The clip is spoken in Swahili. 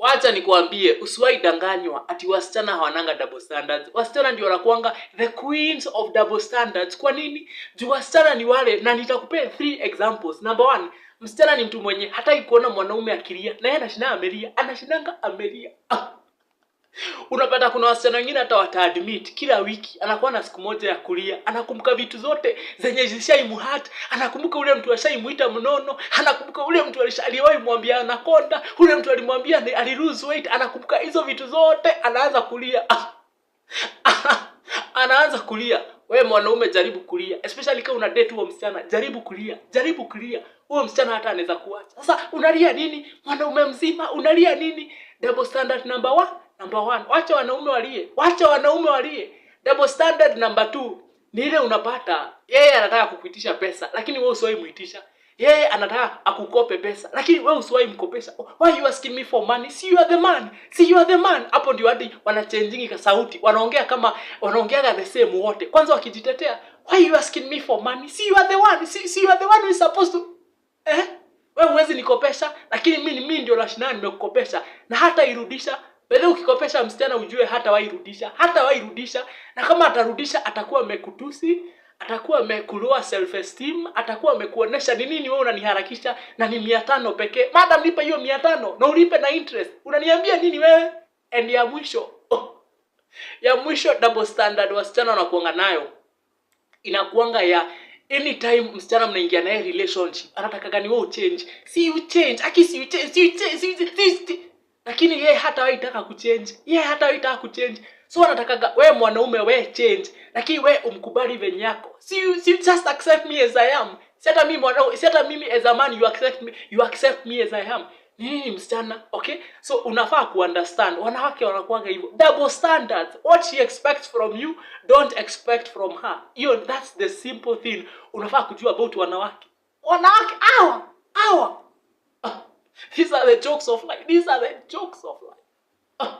Wacha nikuambie, usiwahi danganywa ati wasichana hawananga double standards. Wasichana ndio wanakuanga the queens of double standards. Kwa nini? Juu wasichana ni wale, na nitakupea three examples. Number one, msichana ni mtu mwenye hataki kuona mwanaume akilia, na yeye anashinda amelia, anashindanga amelia. Ah. Unapata kuna wasichana wengine hata wataadmit kila wiki anakuwa na siku moja ya kulia, anakumbuka vitu zote zenye zishaimuhurt, anakumbuka ule mtu ashaimuita mnono, anakumbuka ule mtu aliwahi mwambia anakonda, ule mtu alimwambia ali lose weight, anakumbuka hizo vitu zote, anaanza kulia. Anaanza kulia. Wewe mwanaume, jaribu kulia, especially kama una date huo msichana, jaribu kulia, jaribu kulia. Huo msichana hata anaweza kuacha. Sasa unalia nini? Mwanaume mzima unalia nini? Double standard number one, number one. Wacha wanaume walie, wacha wanaume walie. Double standard number two ni ile unapata yeye anataka kukuitisha pesa, lakini wewe usiwahi muitisha. Yeye anataka akukope pesa, lakini wewe usiwahi mkopesha. "Why you asking me for money? See, you are the man. See, you are the man." Hapo ndio hadi wanachangingi ka sauti, wanaongea kama wanaongeaga the same wote. Kwanza wakijitetea, "Why you asking me for money? See, you are the one. See, you are the one who is supposed to." Eh? Wewe huwezi nikopesha, lakini mimi ndio nashinda nimekukopesha na hata irudisha. Bedhe, ukikopesha msichana ujue hata wairudisha, hata wairudisha. Na kama atarudisha, atakuwa amekutusi, atakuwa amekulower self esteem, atakuwa amekuonesha ni nini wewe unaniharakisha na ni 500 pekee. Madam, nipe hiyo 500 na ulipe na interest. Unaniambia nini wewe? And ya mwisho, oh, ya mwisho double standard wasichana wanakuanga nayo inakuanga ya anytime msichana mnaingia naye relationship, anataka gani wewe uchange. Si you change aki, si you change, si you change, si you change, si you change. Lakini yeye hata haitaka kuchange, yeye hata haitaka kuchange. So anatakaga we mwanaume we change, lakini we umkubali venye yako. Si you just accept me as I am? Si hata mimi mwanaume, si hata mimi as a man, you accept me, you accept me as I am. Ni nini, msichana? Okay, so unafaa kuunderstand wanawake wanakuwaga hivyo, double standards. What she expects from you, don't expect from her. Hiyo, that's the simple thing unafaa kujua about wanawake. Wanawake hawa hawa. Ah, these are the jokes of life. These are the jokes of life. Ah.